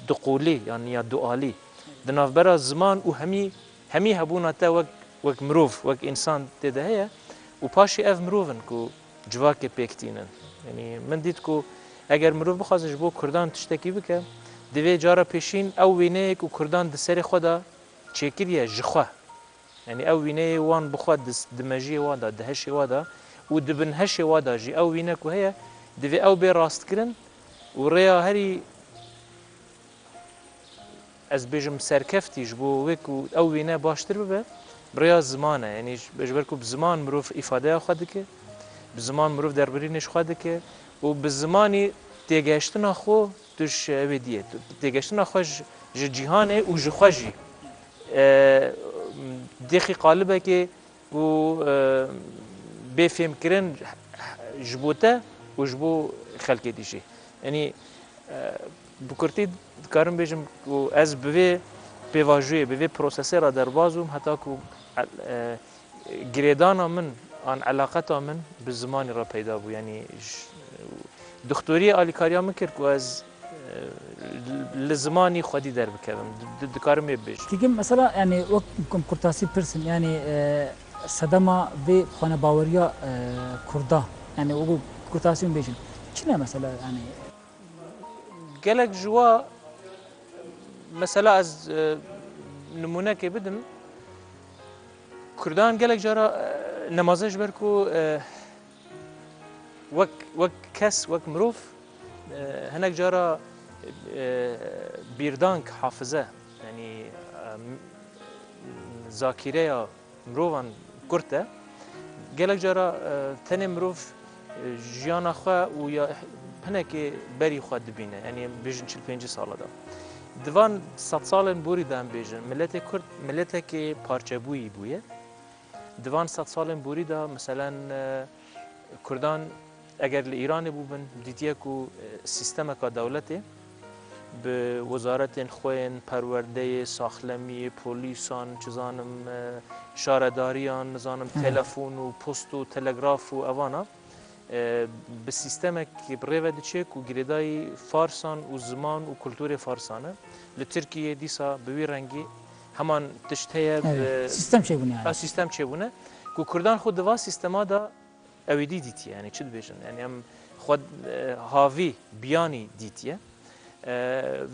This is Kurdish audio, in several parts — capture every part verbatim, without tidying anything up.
duqolî yan ya dualî di navbera ziman û hemî, hemî hebûna te wek, wek mirov, wek însan tê de heye û paşê ev mirov in ku civakê pêk tînin. Yanî min dît ku eger mirov bixwaze ji bo Kurdan tiştekî bike, divê cara pêşîn ew wêneyê ku Kurdan di serê xwe de çêkiriye ji xwe. Yanî ew wîneyê wan bi xwe di, di mejiyê wan de, di heşê wan de û di bin heşê wan de jî ew wîne ku heye, divê ew bê rastkirin û rêya herî, ez bêjim, serkeftî ji bo wê ku ew wîne baştir bibe, bi rêya ziman e. Yanî ji, ji ber ku bi ziman mirov îfadeya xwe dike, bi ziman mirov derbirînê ji xwe dike û bi zimanî têgehiştina xwe tu ji wê diyê, tu têgehiştina xwe ji, ji cîhanê û ji xwe jî, e, dêxî qalibekê ku, e, bê fêmkirin ji bo te û ji bo xelkê dî jî. Yanî, e, bi kurtî dikarim bêjim ku ez bi vê pêvajoyê, bi vê prosesê re derbaz bûm heta ku, e, girêdana min an eleqeta min bi zimanî re peyda bû. Yanî ji, doktoriyê alîkariya min kir ku ez, e, li zimanî xwedî derbikevim. Di, di, dikarim wê bibêjim. Tîgim mesela, yani wek kurtasî pirsin, yani, e, sedema vê xwanebaweriya, e, Kurda, yani wek kurtasî min bêjin. Çi ne mesela, yani? Gelek ji wa, mesela ez, e, nimûnekê bidim. Kurdan gelek cara, e, nemaze ji ber ku, e, wek, wek kes, wek mirov, e, hinek cara, e, bîrdank, hafize, yanî, e, zakîreya mirovan kurt e. Gelek cara, e, tenê mirov, e, jiyana xwe û ya hinekê berî xwe dibîne, yanî bêjin çil pêncî sala de. Di van sedsalên borî de em bêjin, miletê kurd miletekê parçebûyî bûye. Di van sedsalên borî de, meselen, e, Kurdan eger li Îranê bûbin, dîtiye ku, e, sîstemeka dewletê bi wezaretên xwe yên perwerdeyê, saxlemiyê, polîsan, çi zanim, e, şaredariyan, nizanim, Evet. telefon û post û telegraf û evana, e, bi sîstemek bi rê ve diçe ku girêdayî farsan û ziman û kulturê farsan e. Li Tirkiyê dîsa bi wî rengî heman tişt heye, Evet. bi Sîstem çêbûne yani. Ha, sîstem çêbûne. Ku Kurdan xwe di va sîstema de ew êdî dîtiye, yanî çi dibêjin? Yanî em xwe, e, havî, biyanî dîtiye. E,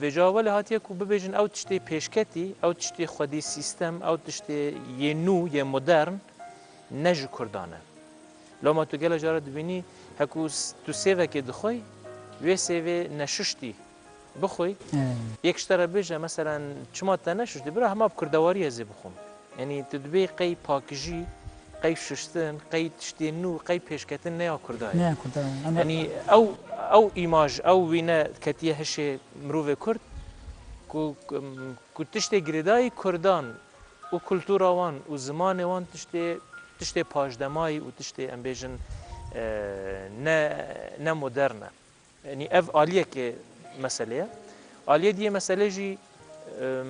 vêca welê hatiye ku bibêjin ew tiştê pêşketî, ew tiştê xwedî sîstem, ew tiştê yê nû, yê modern ne ji Kurdan e. Loma tu gelek cara dibînî, heku s-, tu sêvekê dixwey, wê sêvê neşiştî bixwey. Evet. Yek ji te re bêje, meselen, çima te neşiştî? Bira, hema bi kurdewarî ez ê bixwim. Yanî tu dibê qey pakijî, qey şiştin, qey tiştê nû, qey pêşketin ne ya Kurda ye. Ne ya Kurda ye. Ama Yanî ew, ew îmaj, ew wîne ketiye hişê mirovê Kurd ku, ku tiştê girêdayî Kurdan û kultura wan û zimanê wan tiştê, tiştê paşdemayî û tiştê, em bêjin, e, ne, ne modern e. Yanî ev aliyekê mesele ye. Aliyê diyê mesele jî, em,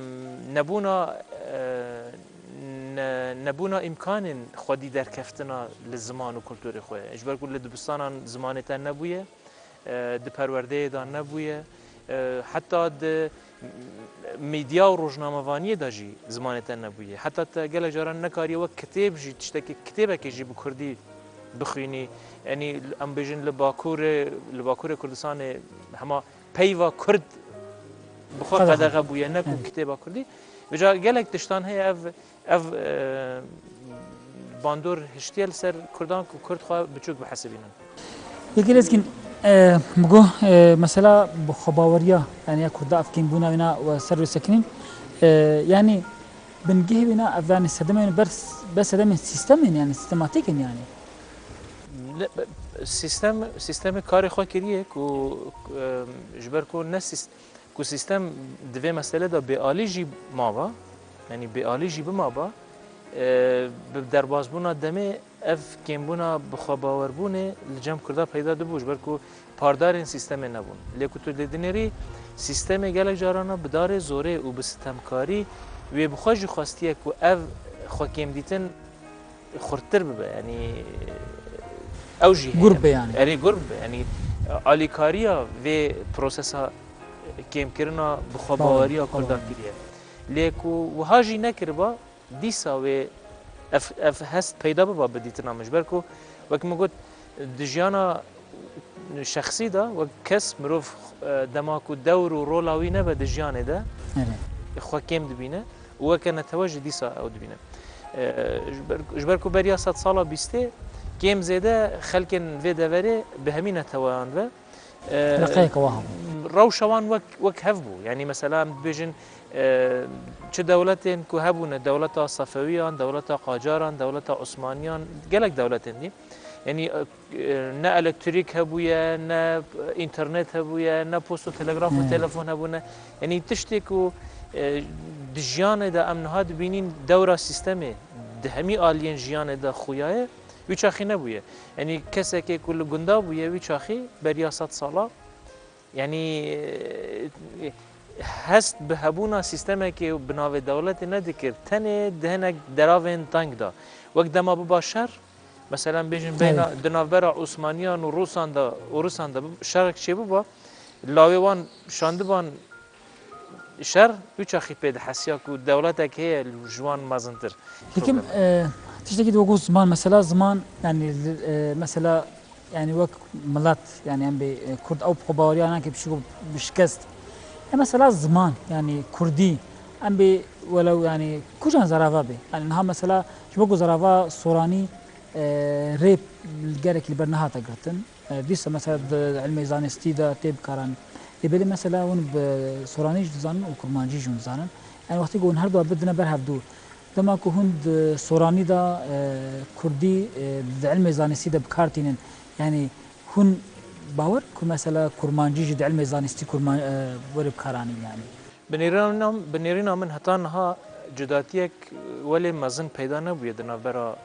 nebûna, e, ne, nebûna îmkanên xwedî derkeftina li ziman û kulturê xwe ye. Ji ber ku li dibistanan zimanê te nebûye, e, di perwerdeyê de nebûye, e, heta di medya û rojnamevaniyê de jî zimanê te nebûye. Heta te gelek caran nekariye wek kitêb jî, tiştekî, kitêbekê jî bi kurdî bixwînî. Yanî em bêjin li Bakurê, li Bakurê Kurdistanê hema peyva kurd bi xwe Qedexe. qedexe bûye, ne ku Evet. kitêba kurdî. Vêca gelek tiştan heye ev, ev, e, bandor hiştiye li ser kurdan ku kurd xwe biçûk bihesibînin. Yekê Lezgîn, e, bi got, e, mesela bi xwebaweriya, yani ya kurda ev kêmbûna wîna we ser wê sekinîn, e, yani bingehê wîna ev, yani sedemê wîna ber, ber sedemên sîstemên, yani sîstematîk in yani. Ne, sîstem, sîstemê karê xwe kiriye ku, e, ji ber ku ne sîst-, ku sîstem di vê mesele de bêalî jî maba, yanî bêalî jî bimaba, e, bi derbazbûna demê ev kêmbûna bixwebawerbûnê li cem kurda peyda dibû, ji ber ku pardarên sîstemê nebûn. Lê ku tu lê dinêrî, sîstemê gelek carana bi darê zorê û bi sitemkarî wê bi xwe jî xwestiye ku ev xwekêmdîtin xurttir bibe, yanî ew jî heye. Gur bibe yani. Erê, gur bibe, yanî alîkariya vê prosesa kêmkirina bixwebaweriya Kurda kiriye. Lê ku wiha jî nekiriba, dîsa wê ev, ev hest peyda biba bi dîtina min. Ji ber ku, wek min got, di jiyana şexsî de, wek kes, mirov, e, dema ku dewr û rola wî nebe di jiyanê de, Erê. xwe kêm dibîne û weke netewe jî dîsa ew dibîne. E, ji ber, ji ber ku beriya sedsala bîstê kêm zêde xelkên vê deverê bi hemî neteweyan ve, e, Eleqeyeke wiha bû. Rewşa wan wek, wek hev bû. Yanî mesela em dibêjin, e, çi dewletên ku hebûne, dewleta Sefewiyan, dewleta Qacaran, dewleta Osmaniyan, gelek dewletên dî. Yanî, e, ne elektrîk hebûye, ne înternet hebûye, ne post û telegraf û Hmm. telefon hebûne. Yanî tiştê ku, e, di jiyanê de em niha dibînîn dewra sîstemê di hemî aliyên jiyanê de xuyaye, wî çaxî nebûye. Yanî kesekê ku li gunda bûye, wî çaxî beriya sed sala, yanî, e, hest bi hebûna sîstemekê bi navê dewletê nedikir. Tenê di hinek deravên teng de. Wek dema biba şer, mesela bêjin Evet. beyna, di navbera Osmaniyan û Rûsan de, û Rûsan de bi-, şerek çêbiba, lawê wan şandiban şer, wî çaxî pê dihesiya ku dewletek heye ji wan mezintir. Hekim, Problem. e, tiştekî di wekû ziman, mesela ziman, yani, e, mesela, yani wek milet, yani em bê, e, Kurd ew xwe baweriya nake pişiko bi şikest. E, mesela ziman, yani Kurdî, em bê welew, yani kujan zerava bê. Yani niha mesela ji bo ku zerava Soranî, e, rê gelekî li ber nehate girtin. E, dîsa mesela di ilmê zanistî de tê bikaranîn. Lê belê mesela hûn bi Soranî jî dizanin û Kurmancî jî hûn dizanin. Yani wextê ku hûn her du bidine ber hevdû. Dema ku hûn di Soranî de, e, Kurdî, e, di ilmê zanistî de bi kar tînin. Yani hûn bawer ku mesela Kurmancî jî di ilmê zanistî Kurman-, e, were bikaranîn yani. Bi nêrîna min, bi nêrîna min heta niha cudatiyek welê mezin peyda nebûye di navbera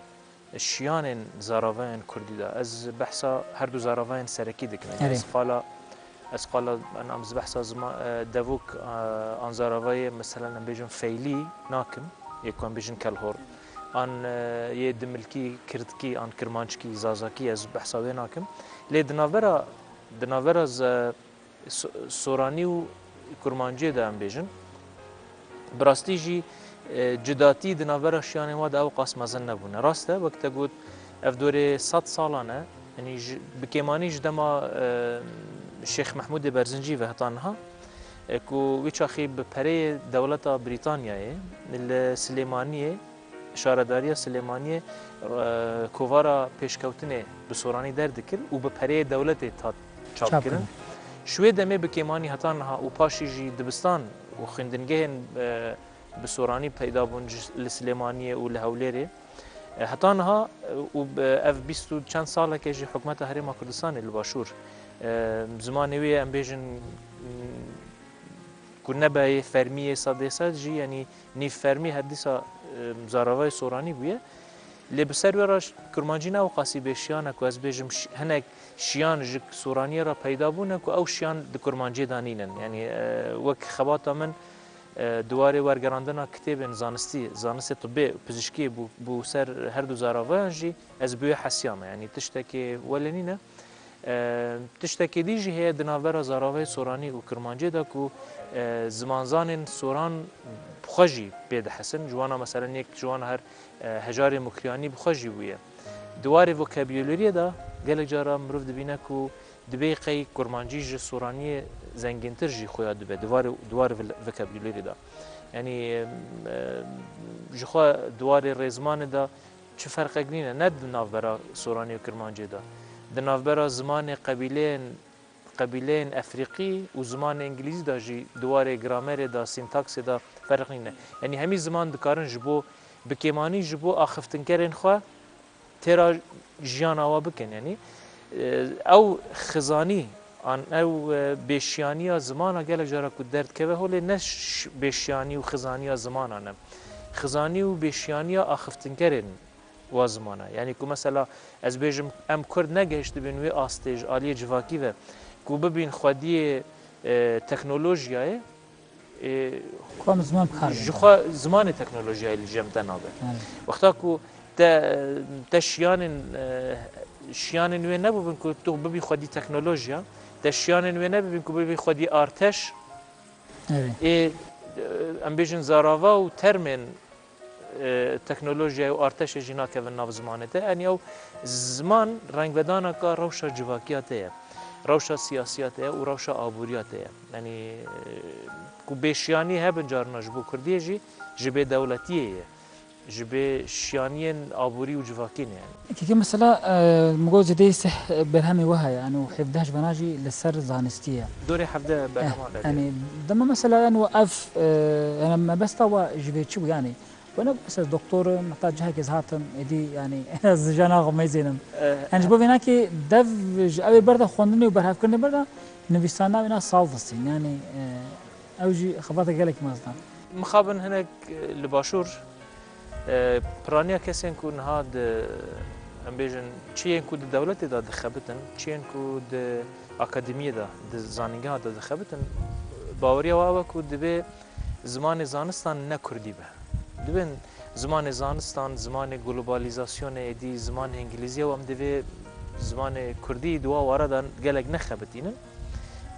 şiyanên zaravayên kurdî de. Ez behsa her du zaravayên serekî dikim. Erê. Ez qala, ez qala, em, ez behsa zima-, e, devok, e, an zaravayê, meselen, em bêjin feylî nakim, yê ku em bêjin kelhor. An, e, yê dimilkî, kirdkî, an kirmanckî, zazakî, ez behsa wê nakim. Lê di navbera, di navbera ze-, So-, Soranî û Kurmanciyê de em bêjin. Bi rastî jî, e, cudatî di navbera şiyanên wa de ew qas mezin nebûne. Rast e, wek te got, ev dorê sed salan e. Yanî ji, bi kêmanî ji dema, e, Şêx Mehmûdê Berzincî ve heta niha, e, ku wî çaxî bi pereyê dewleta Brîtanyayê li Silêmaniyê, Şaredariya Silêmaniyê, e, kovara pêşkewtinê bi soranî derdikir û bi pereyê dewletê hat çapkirin. Çapkirin. Ji wê demê bi kêmanî heta niha û paşî jî dibistan û xwendingehên, e, bi soranî peyda bûn ji, li Silêmaniyê û li Hewlêrê. E, heta niha, e, û bi, ev bîst û çend saleke jî hikûmeta Herêma Kurdistanê li Başûr, e, zimanê wê em bêjin, m, ku nebe yê fermî yê sedê sed jî, yanî nîv fermî her dîsa, e, zaravayê soranî bûye. Lê bi ser wê re ş-, kurmancî ne ewqasî bê şiyan e ku ez bêjim ş-, hinek şiyan ji soraniyê re peyda bûne ku ew şiyan di kurmanciyê de nînin. Yanî, e, wek xebata min, e, di warê wergerandina kitêbên zanistî, zanistê tibbê, pizîşkiyê bû, bû ser her du zaravayan jî ez bi wê hesiyame. Yanî tiştekê welê nîne. E, tiştekê dî jî heye di navbera zaravayê soranî û kirmancê de ku, e, zimanzanên soran bi xwe jî pê dihesin. Ji wana meselen yek ji wana her, e, hejarê Mukriyanî bi xwe jî bûye. Di warê vokabulariyê de gelek cara mirov dibîne ku dibê qey kurmancî ji soraniyê zengîntir jî xuya dibe di warê, di warê vokabulariyê de. Yanî, e, ji xwe di warê rêzmanê de çi ferqek nîne, ne di navbera soranî û kirmancê de. Di navbera zimanê qebîleyên, qebîleyên efrîqî û zimanê îngilîzî de jî di warê gramerê de, sîntaksê de ferq nîne. Yanî hemî ziman dikarin ji bo, bi kêmanî ji bo axiftinkerên xwe têra jiyana wa bikin. Yanî, e, ew xizanî, an ew, e, bêşiyaniya zimana gelek cara ku derdikeve holê ne ş-, bêşiyanî û xizaniya zimana ne. Xizanî û bêşiyaniya axiftinkerên wa zimana. Yanî ku mesela ez bêjim em Kurd negehiştibin wê astê ji aliyê civakî ve ku bibîn xwediyê, e, teknolojiyayê, e, Ku em ziman bi kar bînin. Ji xwe zimanê teknolojiyayê li cem te nabe. Evet. Wexta ku te, te şiyanên, e, şiyanên wê nebûbin ku tu bibî xwedî teknolojiya, te şiyanên wê nebibin ku bibî xwedî arteş, Erê. Ê, e, em bêjin zarava û termên, e, teknolojiyayê û arteşê jî nakevin nav zimanê te. Yanî ew ziman rengvedanaka rewşa civakiya te ye, rewşa siyasiya te ye û rewşa aboriya te ye. Yanî, e, ku bêşiyanî hebin carina ji bo Kurdiyê jî, ji bê dewletiyê ye. Ji bê şiyaniyên aborî û civakî ne yani. Keke mesela, e, min got zêdeyî sih berhemê we heye, yani û hevdeh ji vana jî li ser zanistî ye. Dorê hevdeh berhema Eh, derê. Yani dema mesela yani we ev, e, yani mebesta we ji vê çi bû yani? We ne mesela doktor im, heta cihekê ez hatim, êdî yani ez ji jana xwe meyzênim. Eh, Yani ji bo vênakê dev ji ew ê berde xwendinê û berhevkirinê berde nivîsandina wêna sal distîn. Yani, e, ew jî xebata gelekî mezin e. Mixabin hinek, e, li başûr, e, piraniya kesên ku niha di, em bêjin, çi yên ku di dewletê de dixebitin, çi yên ku di akademiyê de, di zanîngeha de dixebitin, baweriya we ew e ku divê zimanê zanistan ne kurdî be. Dibên zimanê zanistan, zimanê globalizasyonê, êdî zimanê îngilîzî ye û em divê zimanê kurdî di wa wara de gelek nexebitînin.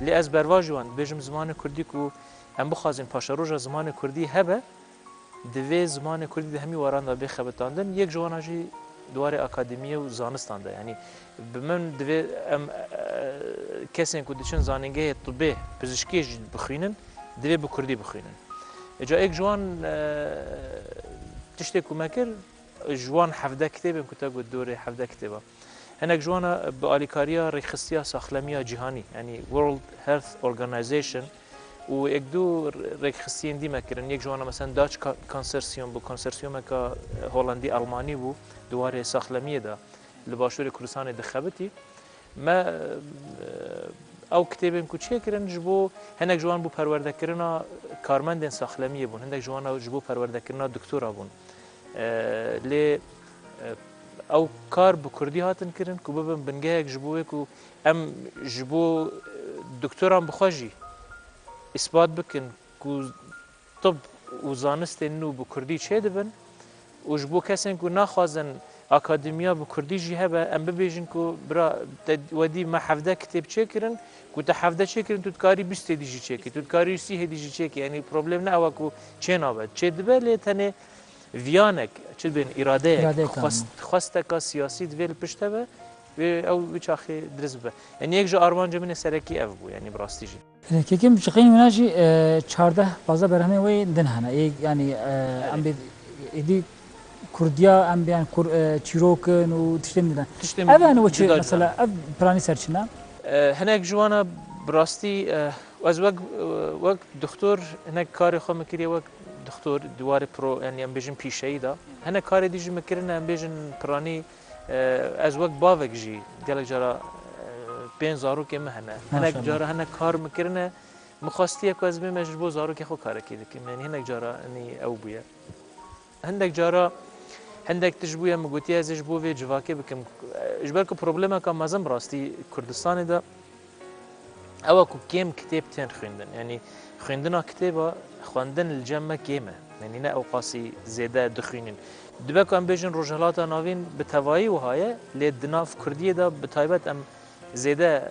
Lê ez berva ji wan dibêjim, zimanê kurdî ku em bixwazin paşeroja zimanê kurdî hebe, divê zimanê kurdî di hemî waran de bê xebitandin, yek ji wana jî di warê akademiyê û zanistan de. Yanî bi min divê em, e, kesên ku diçin zanîngehê tibê, pizişkiyê jî bixwînin, divê bi kurdî bixwînin. Îca yek ji wan, e, tiştê ku me kir, ji wan hevdeh kitêbên ku te got, dorê hevdeh kitêba. Hinek ji wana bi alîkariya rêkxistiya saxlemiya cîhanî, yanî World Health Organization û yek du rêkxistiyên dî me kirin. Yek ji wana mesela Dutch Ca-, Consortium bû, konsorsiyumeka Holandî-Almanî bû, di warê saxlemiyê de li Başûrê Kurdistanê dixebitî. Me, e, ew kitêbên ku çêkirin ji bo hinek ji wan bû perwerdekirina karmendên saxlemiyê bûn, hinek ji wana ji bo perwerdekirina doktora bûn. E, lê, e, ew kar bi kurdî hatin kirin ku bibin bingehek ji bo wê ku em ji bo, e, doktoran bi xwe jî îspat bikin ku tib û zanistên nû bi kurdî çêdibin û ji bo kesên ku naxwazin akademiya bi kurdî jî hebe, em bibêjin ku bira te, we dî me hevdeh kitêb çêkirin, ku te hevdeh çêkirin, tu dikarî bîstê dî jî çêkî, tu dikarî sîhê dî jî çêkî. Yanî problem ne ew e ku çênabe, çêdibe, lê tenê viyanek, çi dibên, îradeyek, Îradeyek xwest-, tamam. Xwesteka siyasî divê li pişt te be, wê ew wî çaxê dirist bibe. Yanî yek ji armancê min ê serekî ev bû, yanî bi rastî jî. Kekim ji qîn wina jî, e, çardeh pazdeh berhemê wê din hene. Ê, yanî, e, Evet. Em bê êdî kurdiya, em bê, yanî, kur-, e, çîrokin û tiştên din. Tiştên Ev, yanî, we çi, cuda cuda. Mesela, ev piranî ser çi ne? E, hinek ji wana bi rastî, e, ez wek, e, wek doktor hinek karê xwe min kiriye wek doktor di warê pro, yanî, em bêjin pîşeyî de. Hinek karê dî jî min kirine, em bêjin piranî. E, ez wek bavek jî gelek cara, e, pênc zarokê min hene. Hinek Maşallah. Cara hinek kar min kirine, min xwestiye ku ez bêm, ez ji bo zarokê xwe karekî dikim. Yanî hinek cara, yanî ew bûye. Hindek cara, hindek tişt bûye, min gotiye ez ê ji bo vê civakê bikim. E, ji ber ku problemeka mezin bi rastî Kurdistanê de, ew e ku kêm kitêb tên xwendin. Yanî xwendina kitêba, xwendin li cem me kêm e. Yanî ne ew qasî zêde dixwînin. Dibe ku em bêjin Rojhilata Navîn bi tevayî wiha ye, lê di nav Kurdiyê de bi taybet em zêde,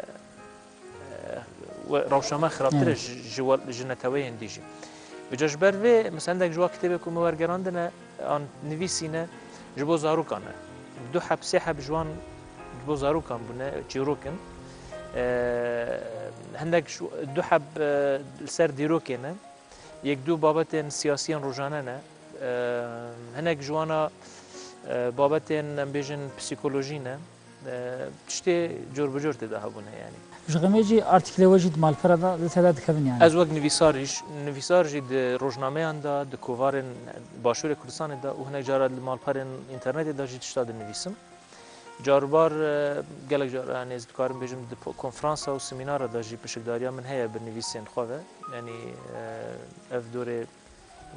e, we-, rewşa me xirabtir e Evet. ji, ji we-, ji neteweyên dî jî. Vêca ji ber vê, mesela hindek ji wa kitêbê ku min wergerandine, an nivîsîne ji bo zarokan e. Du heb, sê heb ji wan ji bo zarokan bûne, çîrok in. E, hindek ji, du heb, e, li ser dîrokê ne. Yek du babetên siyasiyên rojane ne. E, hinek ji wana, e, babetên, em bêjin, psîkolojî ne. E, tiştê cor bi cor tê de hebûne, yanî. Ji xemê jî artîklê we jî di malpera de, di te de dikevin, yanî. Ez wek nivîsar jî, nivîsar jî di rojnameyan de, di kovarên Başûrê Kurdistanê de û hinek cara li malperên înternetê de jî tişta dinivîsim. Carbar, e, gelek cara, yanî ez dikarim bêjim, di po-, konferansa û semînara de jî pişikdariya min heye bi nivîsên xwe ve. Yanî, e, ev dorê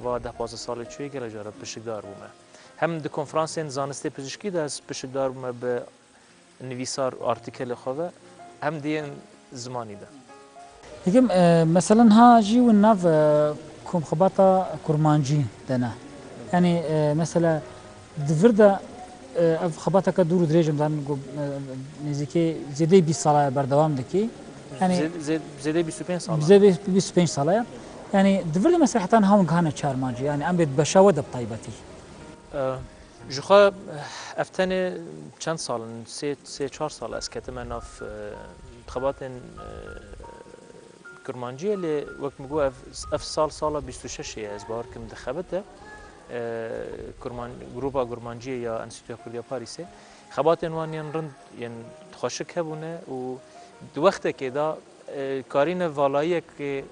va deh pazdeh salê çûyê gelek cara pişikdar bûme. Hem di konferansên zanistê pizîşkî de ez pişikdar bûme bi nivîsar artîkelê xwe ve, hem di yên zimanî de. Dikim, e, mesela niha jî win nav, e, komxebata kurmancî de ne. Yanî, e, mesela di vir de, e, ev xebateke dûr û dirêj, em zanin ku, e, nêzîkî zêdeyî bîst sala ye berdewam dikî. Yanî Zê-, zê-, zêdeyî bîst û pênc sala. Zêdeyî bîst û pênc sala ye. Yanî di vir de mesela heta niha hûn gihane çi armancê? Yanî em bê di beşa we de bi taybetî. E, Ji xwe ev tenê çend sal in, sê, sê çar sal ez ketime nav, e, xebatên, e, kurmanciyê, lê wek min got ev, ev sal sala bîst û şeş ye ez bawer kim dixebite. E, kurman-, Grûpa Kurmanciyê ya Enstîtuya Kurdiya Parîsê. Xebatên wan yên rind yên xweşik hebûne û di wextekê de, e, karîne valayiyekê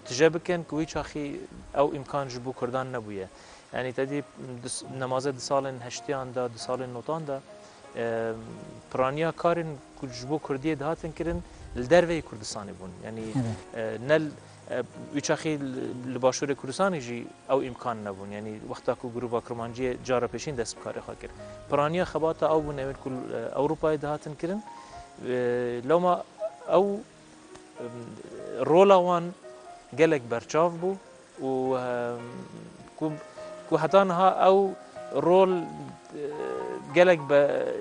tije bikin ku wî çaxî ew îmkan ji bo Kurdan nebûye. Yanî te dî di s-, nemaze di salên heştiyan de, di salên notan de, e, piraniya karên ku ji bo Kurdiyê dihatin kirin li derveyî Kurdistanê bûn. Yanî, Evet. e, ne l-, e, wî çaxî li, li Başûrê Kurdistanê jî ew îmkan nebûn. Yanî wexta ku Grûpa Kurmanciyê cara pêşîn dest bi karê xwe kir. Piraniya xebata ew bûn, ewên ku li, e, Ewropayê dihatin kirin. E, lewma ew, em, rola wan gelek berçav bû û, em, ku, ku heta niha ew rol, e, gelek be-,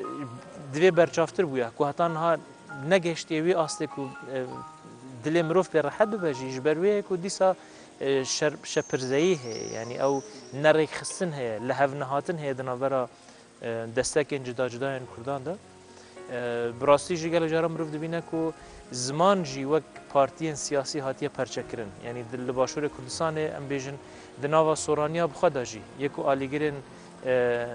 divê berçavtir bûya, ku heta niha negehiştiye wî astê ku, e, dilê mirov pê rehet bibe jî, ji ber wê ye ku dîsa, e, şer-, şepirzeyî heye, yanî ew nerêkxistin heye, lihevnehatin heye di navbera, e, destekên cuda cuda yên Kurdan de. E, bi rastî jî gelek caran mirov dibîne ku ziman jî wek partiyên siyasî hatiye perçekirin. Yanî di, li Başûrê Kurdistanê em bêjin di nava soraniya bi xwe de jî yê ku alîgirên, e,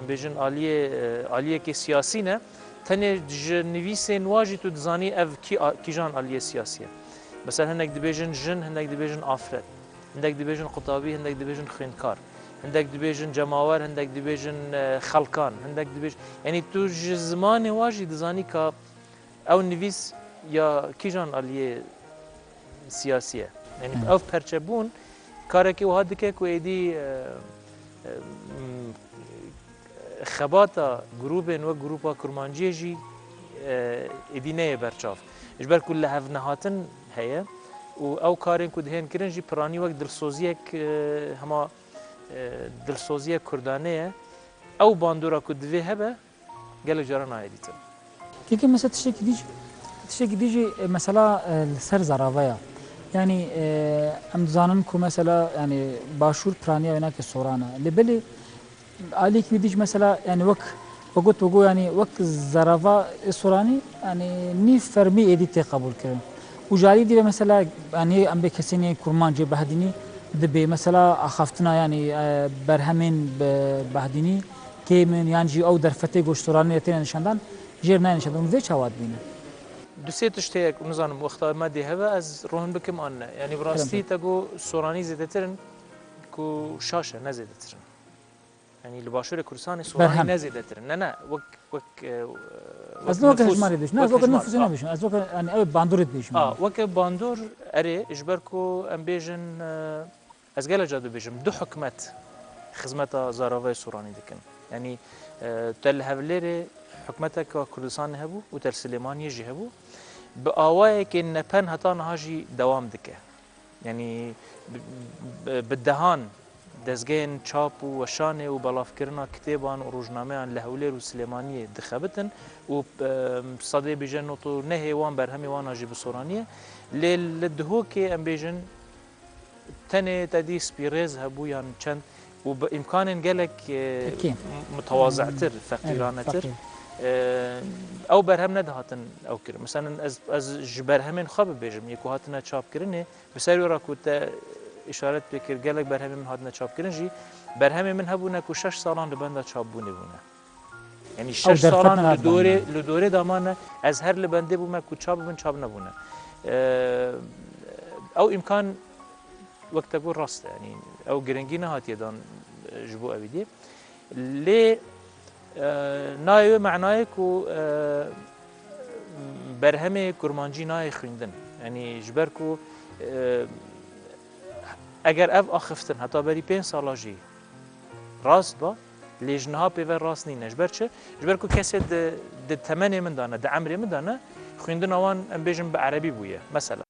em bêjin aliyê, e, aliyekê siyasî ne, tenê ji nivîsên wa jî tu dizanî ev kî a-, kîjan aliyê siyasî ye. Mesela hinek dibêjin jin, hinek dibêjin afret. Hindek dibêjin qutabî, hindek dibêjin xwînkar, hindek dibêjin cemawer, hindek dibêjin, e, xelkan, hindek dibêj-, yanî tu ji zimanê wa jî dizanî ka ew nivîs ya kîjan aliyê siyasî ye. Yanî Evet. ev perçebûn karekî wiha dike ku êdî, e, e, m-, xebata grûbên wek grûpa kurmanciyê jî, e, êdî neyê berçav. Ji ber ku lihevnehatin heye û ew karên ku dihên kirin jî piranî wek dilsoziyek, e, hema, e, dilsoziyek kurdane ye. Ew bandora ku divê hebe, gelek caran nayê dîtin. Kekê mesela tiştekî dî jî, tiştekî dî jî, e, mesela, e, li ser zerava ya. Yanî, e, em dizanin ku mesela, yanî Başûr piraniya wênakê soran e. Lê belê aliyekî wî dî jî mesela, yanî wek, wek got, wek got, yanî wek zerava ê soranî, yanî nî fermî êdî tê qebûl kirin. Û ji alî dî ve mesela, yanî em bê kesên ê kurmancê behdînî dibê mesela axaftina, yanî, e, berhemên be-, behdînî kêm in, yan jî ew derfetê ku ji soranî re têne nîşandan, jêr nayê nîşandan. Hûn vê çawa dibînin? Du sê tişt heye ku nizanim wexta me dê heve ez rohin bikim an ne. Yanî bi rastî Elbet. te got soranî zêdetir in ku şaş e, ne zêdetir in. Yanî li Başûrê Kurdistanê soranî Berhem. ne zêdetir in. Ne, ne, wek, wek, e, Ez wek ne weke nifûs, hejmarê dibêjim, ne, ez weke weke hejmar, nifûsê ha. nebêjim, ez weke, yanî ew bandorê dibêjim. Ha, weke bandor, erê, ji ber ku em bêjin, e, ez gelek car dibêjim, du hikûmet xizmeta zaravayê soranî dikin. Yanî, e, te li Hewlêrê hikûmeteke Kurdistanê hebû û te li Silêmaniyê jî hebû. Bi awayekê nepen heta niha jî dewam dike. Yanî bi, bi, bi dehan dezgehên çap û weşanê û belavkirina kitêban û rojnameyan li Hewlêr û Silêmaniyê dixebitin û, e, sedê bêje nod û nehê wan berhemê wan a jî bi soranî ye. Lê li Duhokê em bêjin tenê te dî spîrêz hebû yan çend û bi îmkanên gelek, e, Kêm. mutewazîtir, Evet, feqîranetir. feqîr. E, ew berhem nedihatin ew kirin. Mesela ez, ez ji berhemên xwe bibêjim, yê ku hatine çapkirinê, bi ser wê re ku te îşaret pê kir, gelek berhemên min hatine çapkirin jî, berhemên min hebûne ku şeş salan li benda çapbûnê bûne. Yanî Ew şeş derfet salan li nedane. dorê, li dorê damane, ez her li bendê bûme ku çap bibin, çap nebûne. Eee, ew îmkan wek te got rast e, yanî ew giringî nehatiye dan, e, ji bo ewî dî. Lê, e, nayê wê menayê ku, e, berhemê kurmancî nayê xwîndin. Yanî ji ber ku, e, eger ev axiftin heta berî pênc sala jî rast ba, lê ji niha pê ve rast nîne. Ji ber çi? Ji ber ku kesê di, di temenê min de ne, di emrê min de ne, xwîndina wan, em bêjin, bi erebî bûye. Mesela.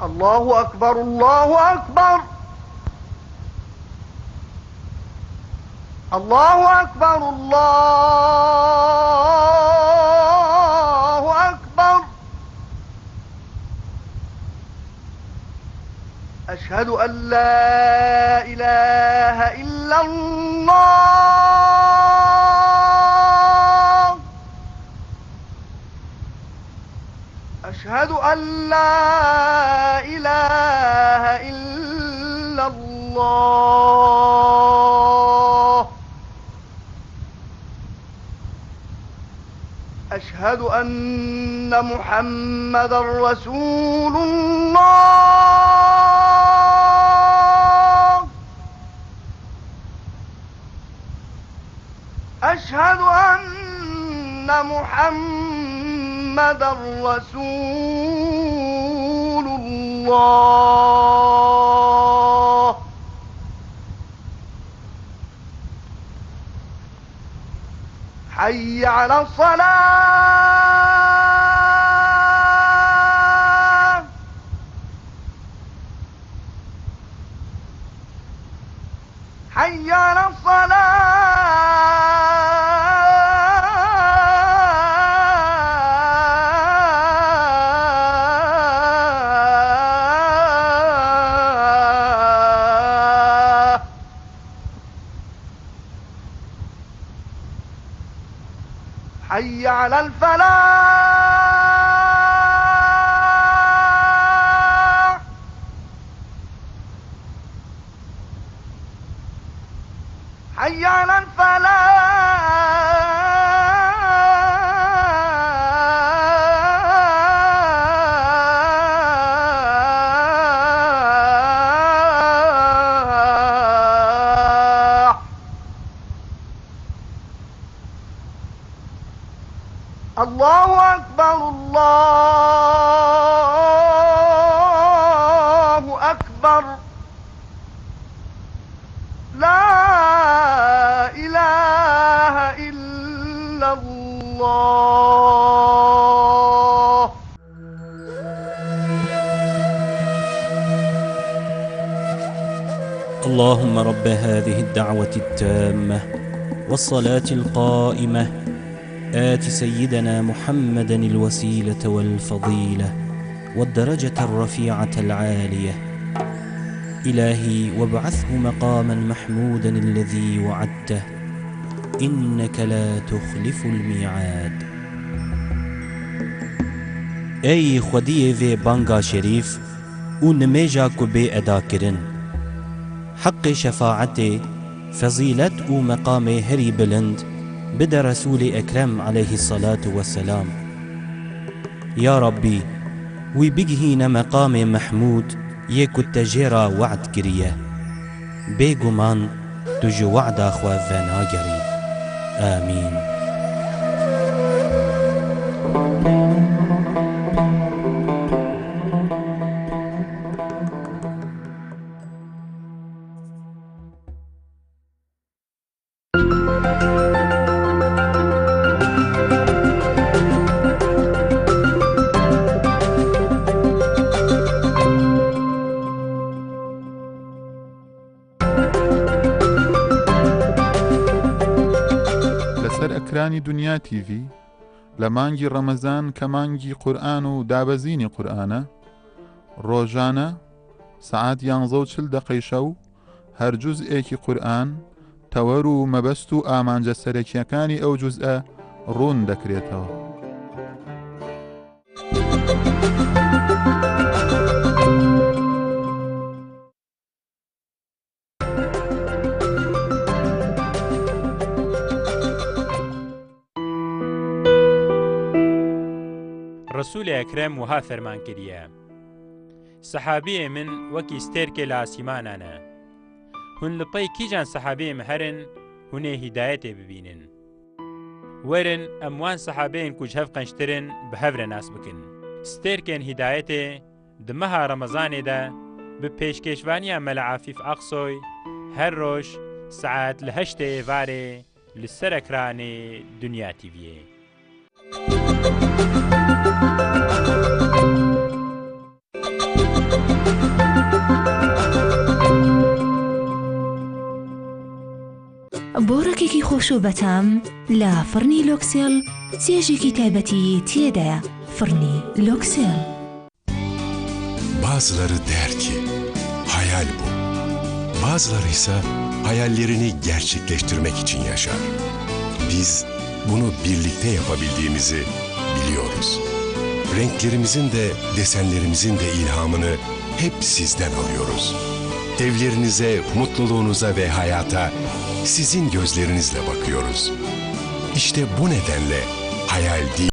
الله أكبر، الله أكبر. الله أكبر، الله أكبر. أشهد أن لا إله إلا الله. أشهد أن لا إله إلا الله. أشهد أن محمدا رسول الله. أشهد أن محمدا رسول الله. حي على الصلاة. حي على الصلاة. حي على الفلاح. حي على الفلاح. الله أكبر، الله أكبر. لا إله إلا الله. اللهم رب هذه الدعوة التامة والصلاة القائمة، آت سيدنا محمدا الوسيلة والفضيلة والدرجة الرفيعة العالية. إلهي وابعثه مقاما محمودا الذي وعدته، إنك لا تخلف الميعاد. Ey Xwediyê vê banga şerîf û nimêja ku bê edakirin, heqê şefaetê, fezîlet û meqamê herî bilind bide Resûlê Ekrem aleyhisselatu vesselam. Ya Rabbî, wî bigihîne meqamê Mehmûd yê ku te jê re we'd kiriye. Bêguman tu ji we'da xwe venagerî. Amîn. لەسەر ئەکرانی دونیا تیڤی، لە مانگی ڕەمەزان کە مانگی قورئان و دابەزینی قورئانە، ڕۆژانە سەعات یانزە و چل دەقەی شەو هەر جوزئێکی قورئان، تەوەر و مەبەست و ئامانجە سەرەکییەکانی ئەو جوزئە ڕوون دەکرێتەوە. Resûlê Ekrem wiha ferman kiriye, Sehabiyê min wekî stêrkê li asîmanan e. Hûn li pey kîjan sehabiyê min herin, hûn ê hîdayetê bibînin. Werin, em wan sehabeyên ku ji hev qenctir in, bi hev re nas bikin. Stêrkên hîdayetê di meha Remezanê de bi pêşkêşvaniya Mela Afîf Aksoy her roj saet li heştê êvarê li ser ekranê Dinya T V'yê. Kî xweş û betam, la firnî Loksel, çêjekî taybetî tê de ye. Firnî Loksel. Bazıları der ki, hayal bu. Bazıları ise hayallerini gerçekleştirmek için yaşar. Biz bunu birlikte yapabildiğimizi biliyoruz. Renklerimizin de, desenlerimizin de ilhamını hep sizden alıyoruz. Evlerinize, mutluluğunuza ve hayata sizin gözlerinizle bakıyoruz. İşte bu nedenle hayal değil,